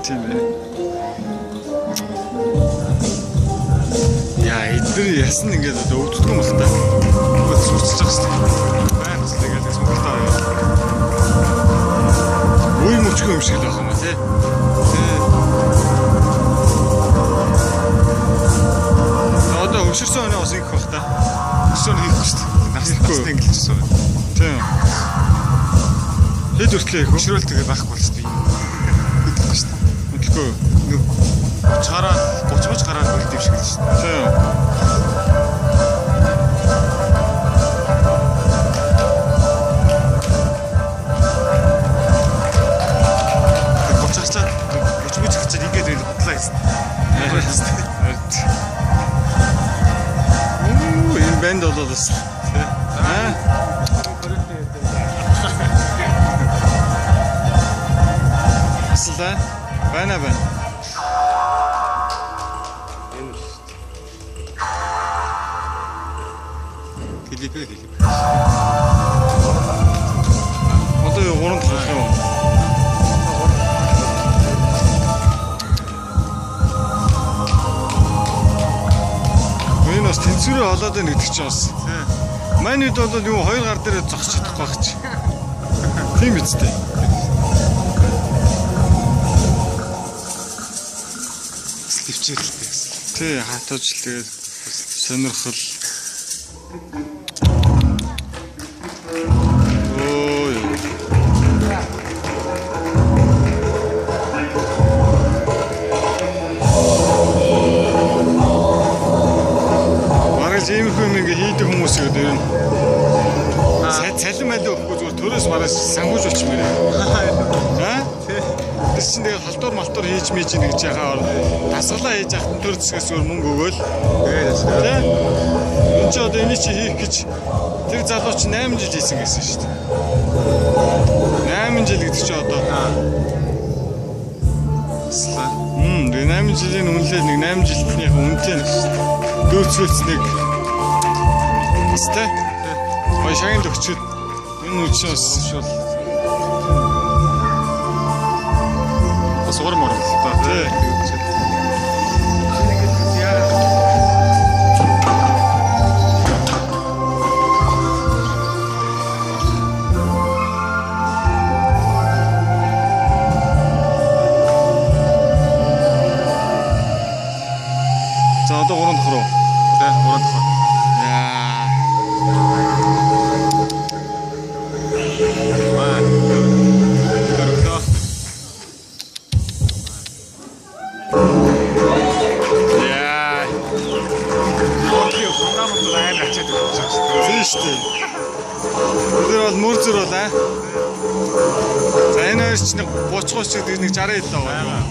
Тийм ээ. Яа, эдгээр ясан ингээд одоо өвддөг юм байна та. Үгүй сүрчилж байгаа шүү дээ. Баян бас тэгээд сонголтоо авъя. Үе мөчгөн юм шиг л байх юм а тий. Тий. Одоо өвшөрсөн өнөө бас ингэх бах та. Өсөөр хийхгүй шүү дээ. Нас ингэлжсэн. Тийм. Хэд хүртлээ их вэ? Өшрөөл тэгээ байхгүй бол шүү дээ. Мэдэхгүй шүү дээ. Мэдэхгүй. Нэг 30 гараад 30 гараад үлдэв шиг л шүү дээ. Тийм. Тэг 30 гарчаад 30 мөч гарчаад ингээд байл худлаа гэсэн. Оо, энэ банд бол бас аа асла байна байна. Энэ л шүү дээ. Клипээ клип. Одоо юу 3 дахь болох юм уу? Энэ бас тэнцвэрээ олоод байна гэдэг чинь бас. Манай үед бол юу хоёр гар дээр зогсож чадахгүй байх чи. Тийм биз дээ. Бас төвчээрэлтэй гэсэн. Тий, хатаж л тэгээд сонирхол. Ой. Бараг иймэрхүү юм ингээ хийдэг хүмүүс юу дээр нь. Цалин малин өгөхгүй зүгээр төрөөс бараг санхүүж болчихмоор. Аа? Тэр чинь тэгээд халдвар малтур хийж мэж нэг гэж яхаа дасгалаа хийж яхад төр зэсгээс өөр мөнгө өгөөл. Тэгээд Тэ? Энд чи одоо энийг чи хийх гэж тэр залуу чи 8 жил хийсэн гэсэн шүү дээ. 8 жил гэдэг чи одоо Аслаа. Тэгээ 8 жилийн үнэлээ нэг 8 жилтнийх үнэтэй нэг шүү дээ. Дөөцгөөц нэг бас тэ? Гоё шагнал өгчөөд энэ үе чинь бас Шул. Бас урам оруулалт та. Тий. За одоо 3 дахь руу. Тий, 3 дахь. Яа. Маа. Дөрөвлөө. Яа. Бодлын фундамент бол амар ачаад өгч байгаа шүү дээ. Тийм шүү дээ. Тэр бол мөр зүр бол аа. За энэ хоёр чинь 30 30 гэдэг нэг 60 хэд байгаа.